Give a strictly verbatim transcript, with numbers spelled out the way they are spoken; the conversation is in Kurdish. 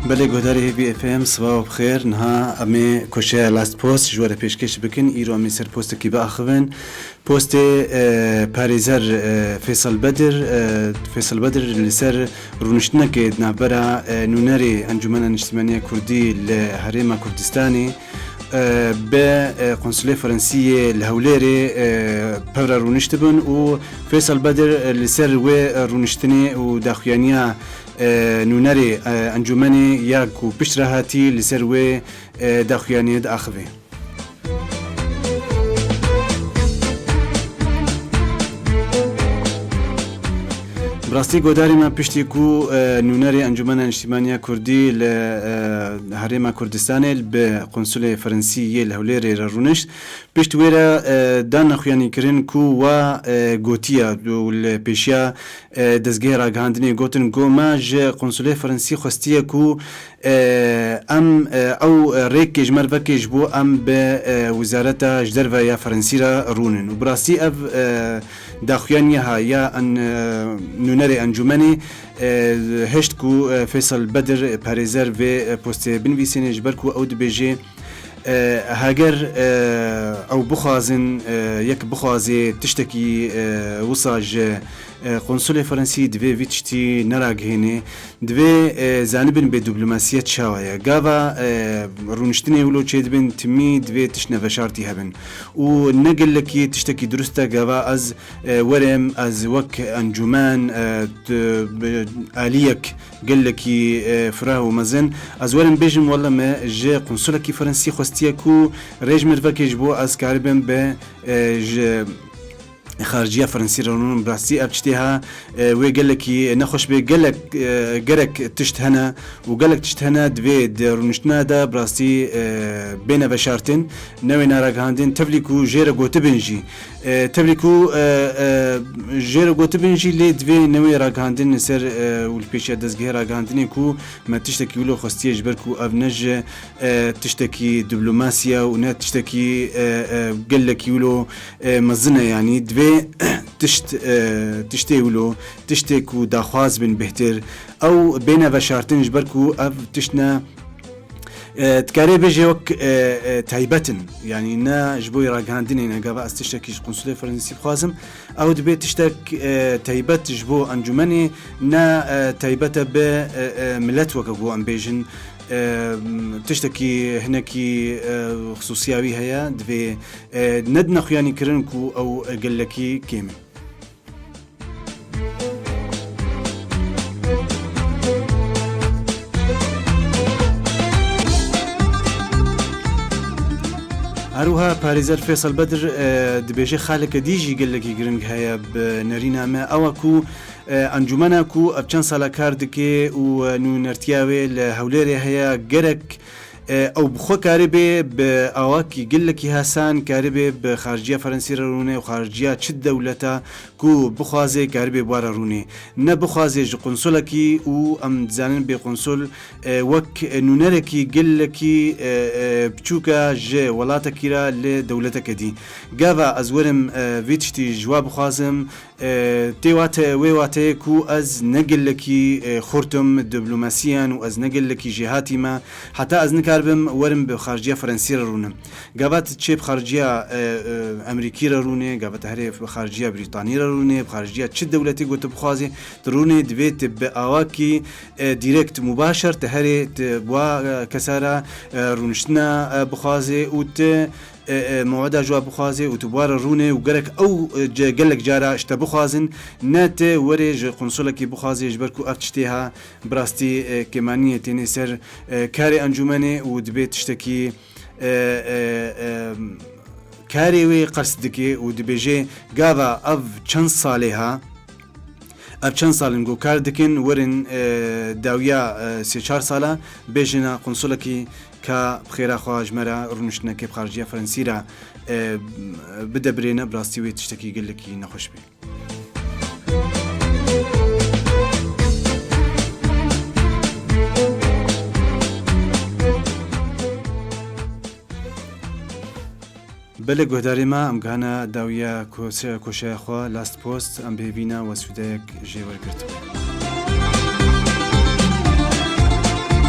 Belê, guhdarê Hêvî F M, sibawa bi xêr. Niha em ê koşeya Last Post ji we re pêşkêş bikin. Îro em ê ser postekî biaxivin. Postê, e, parêzer, e, Fêsal Bedir, e, Fêsal Bedir li ser rûniştinekê di navbera, e, nûnerê Encûmena Niştimaniya Kurdî li Herêma Kurdistanê, e, bi, e, Konsulê Fransî yê li Hewlêrê, e, pevra rûniştibin û Fêsal Bedir, e, li ser wê, e, rûniştinê û daxuyaniya, e, nûnerê, e, encûmenê ya ku pişt re hatî li ser wê, e, daxuyaniyê diaxivê. Bi rastî guhdarê me, piştî ku, e, nûnerê Encûmena Niştimaniya Kurdî li, e, Herêma Kurdistanê li bi Konsulê Fransî yê li Hewlêrê re rûnişt, pişt wê re, e, da nexuyanîkirin ku wa, e, gotiye û li pêşiya, e, dezgehê ragihandinê gotin ku me ji Konsulê Fransî xwestiye ku, e, em, e, ew rêkê ji me re veke ji bo em bi, e, Wizareta ji Derve ya Fransî re rûnin. Û bi rastî ev, e, daxuyaniya ha ya en, e, nûnerê encûmenê, e, hişt ku, e, Fêsal Bedir, parêzer vê, e, postê binivîsêne, ji ber ku ew dibêje, e, heger, e, ew bixwazin, e, yek bixwaze tiştekî, e, wisa ji, e, konsulê Fransî, divê vî tiştî neragihêne. Divê, e, zanibin bê diplomasiyet çawa ye. Gava, e, rûniştinê wilo çêdibin, timî divê tişt neveşartî hebin. Û ne gelekî tiştekî durust e gava ez, e, werim, ez wek encûmen, e, tu, bi aliyek gelekî, e, firah û mezin, ez werim bêjim, wele me ji konsulekî Fransî xwestiye ku rê ji min re veke ji bo ez karibim bi, e, ji xariciya Fransî re rûnim. Bi rastî ev tiştê ha, e, wê gelekî nexweş bê. Gelek, e, gerek tişt hene û gelek tişt hene divê di rûniştina de bi rastî, e, bêne veşartin, newê naragihandin, tevlî ku jê re gotibin jî. E, tevlî ku, e, e, jê re gotibin jî, lê divê newê ragihandin li ser, e, û li pêşiya dezgehê ragihandinê ku me tiştekî wilo xwestiye, ji ber ku ev ne ji, e, tiştekî diplomasî ye û ne tiştekî, e, e, gelekî wilo, e, mezin e. Yanî divê tişt, e, tiştê wilo, tiştê ku daxwaz bin bêhtir, ew bêne veşartin, ji ber ku ev tişt ne, e, dikarê bêje wek, e, e, taybet in. Yanî ne ji bo ragihandinê ne, gava ez tiştekî ji konsulê Fransî bixwazim, ew dibê tiştek, e, taybet ji bo encûmenê, ne, e, taybet e bi, e, e, milet, weke ku em bêjin, e, tiştekî hinekî, e, xisûsiya wî heye, divê, e, nedine xuyanîkirin ku ew gelekî kêm e. Her wiha parêzer Fêsal Bedir, e, dibêje xaleke dî jî gelekî giring heye bi nerîna me. Ew e ku, e, encûmena ku ev çend sala kar dike û, e, nûnertiya wê li Hewlêrê heye, gerek, e, ew bi xwe karibê bi awakî gelekî hesan karibê bi xariciya Fransî re rûne û xariciya çi dewleta ku bixwaze karibê bi wa re rûnê. Ne bixwaze ji qunsulekî, û em dizanin bê qunsul, e, wek nûnerekî gelekî, e, e, biçûk e ji welatekî re li dewleteke dî. Gava ez werim, e, vî tiştî ji wa bixwazim, e, tê wate-, wê wateyê ku ez ne gelekî, e, xurt im diplomasiyan û ez ne gelekî jêhatî me, heta ez nikaribim werim bi xariciya Fransî re rûnim. Gava tu çê bi xariciya, e, e, Emerîkî re rûnê, gava tu herê bi xariciya Brîtanî re rûnê, bi xariciya çi dewletê ku tu bixwazî, tu rûnê, divê tu bi awakî, e, direkt, mubaşer, tu herê tu bi wa, e, kesa re, e, rûniştina, e, bixwazê û tu, e, e, meweda ji wa bixwazê û tu bi wa re rûnê û gerek ew, e, ce-, gelek cara ji te bixwazin, ne tu werê ji qunsulekî bixwazê, ji ber ku ev tiştê ha bi rastî, e, kêmaniyê tênê ser, e, karê encûmenê û dibê tiştekî, e, e, e, karê wê qers dike û dibêje, gava ev çend salê ha, ev çend sal in ku kar dikin, werin, e, dawiya, e, sê çar sala bêjine qunsulekî ka bi xêra xwe ji me re rûniştinekê bi xariciya Fransî re, e, bide birêne, bi rastî wê tiştekî gelekî nexweş bê. Belê guhdarê me, em gihane dawiya kose-, koşeya xwe, Last Post, em bi hêvî ne we sûdeyek jê wergirtibin.